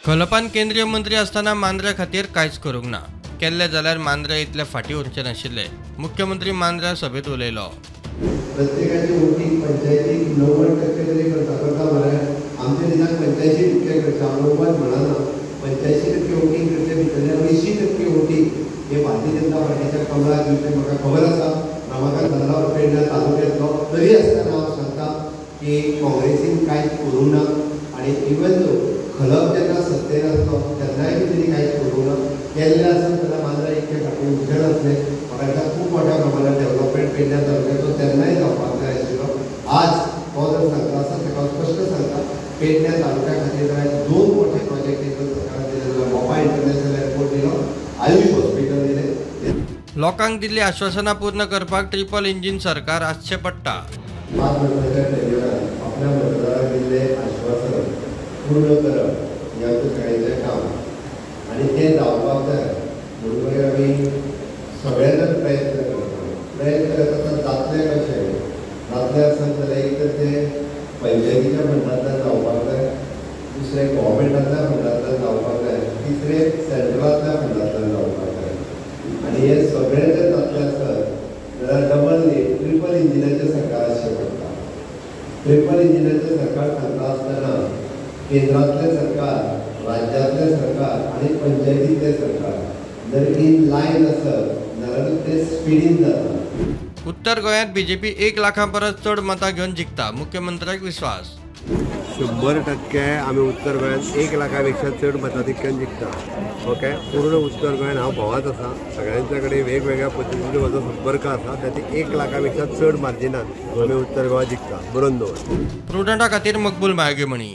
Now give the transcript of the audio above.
खलपान केंद्रीय मंत्री आसतना मांद्र्या खातीर कांयच करूंक ना, केल्ले जाल्यार मांद्र्या इतले फाटीं उरचे नाशिल्ले. मुख्यमंत्री मांद्र्या सभेंत उलयलो. प्रत्येकाची वोटींग पंचायतीक 90% तरी करता करता मरे, आमच्या दिसाक 85% करता, 90 म्हणना, 85% वोटींग करचे भितरले 80% वोटींग हे भारतीय जनता पार्टीच्या कमळाक दिवचें म्हाका खबर आसा. रमाकांत खलप पेडण्या तालुक्यांतलो तरी आसतना हांव सांगता की काँग्रेसीन कांयच करूंक ना आनी इवन दो खलप जेन्ना सत्तेर आसलो तेन्नाय बी तेणी कांयच करूंक ना. केल्लें आसत जाल्यार मांद्रा इतके फाटीं उरचें नासलें. म्हाका दिसता खूब मोठ्या प्रमाणात डेव्हलपमेंट पेडण्या तालुक्याचो तेन्नाय जावपाक जाय आशिल्लो. आज तो जर सांगता आसत ताका हांव स्पश्ट सांगता, पेडण्या तालुक्या खातीर जाल्यार 2 मोठे प्रोजेक्ट केंद्र सरकारान दिले जाल्यार मोपा इंटरनॅशनल एअरपोर्ट दिलो, आयुष हॉस्पिटल दिलें. लोकांक दिल्ली आश्वासनां पूर्ण करपाक ट्रिपल इंजीन सरकार आसचें पडटा. 5 वर्साच्या टेन्युरान आपल्या मतदारांक दिल्लें आश्वासन पूर्ण करप हें आमचें सगळ्यांचें काम आनी तें जावपाक जाय म्हणून मागीर आमी सगळे जाण प्रयत्न करता. प्रयत्न करता जातलें कशें, जातलें आसत जाल्यार एक तर तें पंचायतीच्या फंडांतल्यान जावपाक जाय, दुसरें गव्हर्मेंटांतल्या फंडांतल्यान जावपाक जाय, तिसरें सेंट्रलांतल्या फंडांतल्यान जावपाक जाय. आनी हें सगळें जर जातलें आसत जाल्यार डबल न्ही ट्रिपल इंजिनाचें सरकार आसचें पडटा. ट्रिपल इंजिनाचें सरकार सांगता आसतना केंद्रांतलें सरकार, राज्यांतलें सरकार आनी पंचायतींतलें सरकार जर इन लायन आसत जाल्यारूच तें स्पिडीन जाता. उत्तर गोंयांत बीजेपी 1 लाखां परस चड मतां घेवन जिखता, मुख्यमंत्र्याक विस्वास. 100% आमी उत्तर गोंयांत 1 लाखापेक्षा चड मताधिक्यान जिखता. ओके, पूर्ण उत्तर गोंयांत हांव भोंवत आसा, सगळ्यांच्या कडेन वेगवेगळ्या पद्दतीन म्हजो संपर्क आसा, ताचे 1 लाखापेक्षा चड मार्जिनान आमी उत्तर गोवा जिखता. बरोवन दवर. प्रुडंटा खातीर मकबूल मायगे म्हणी.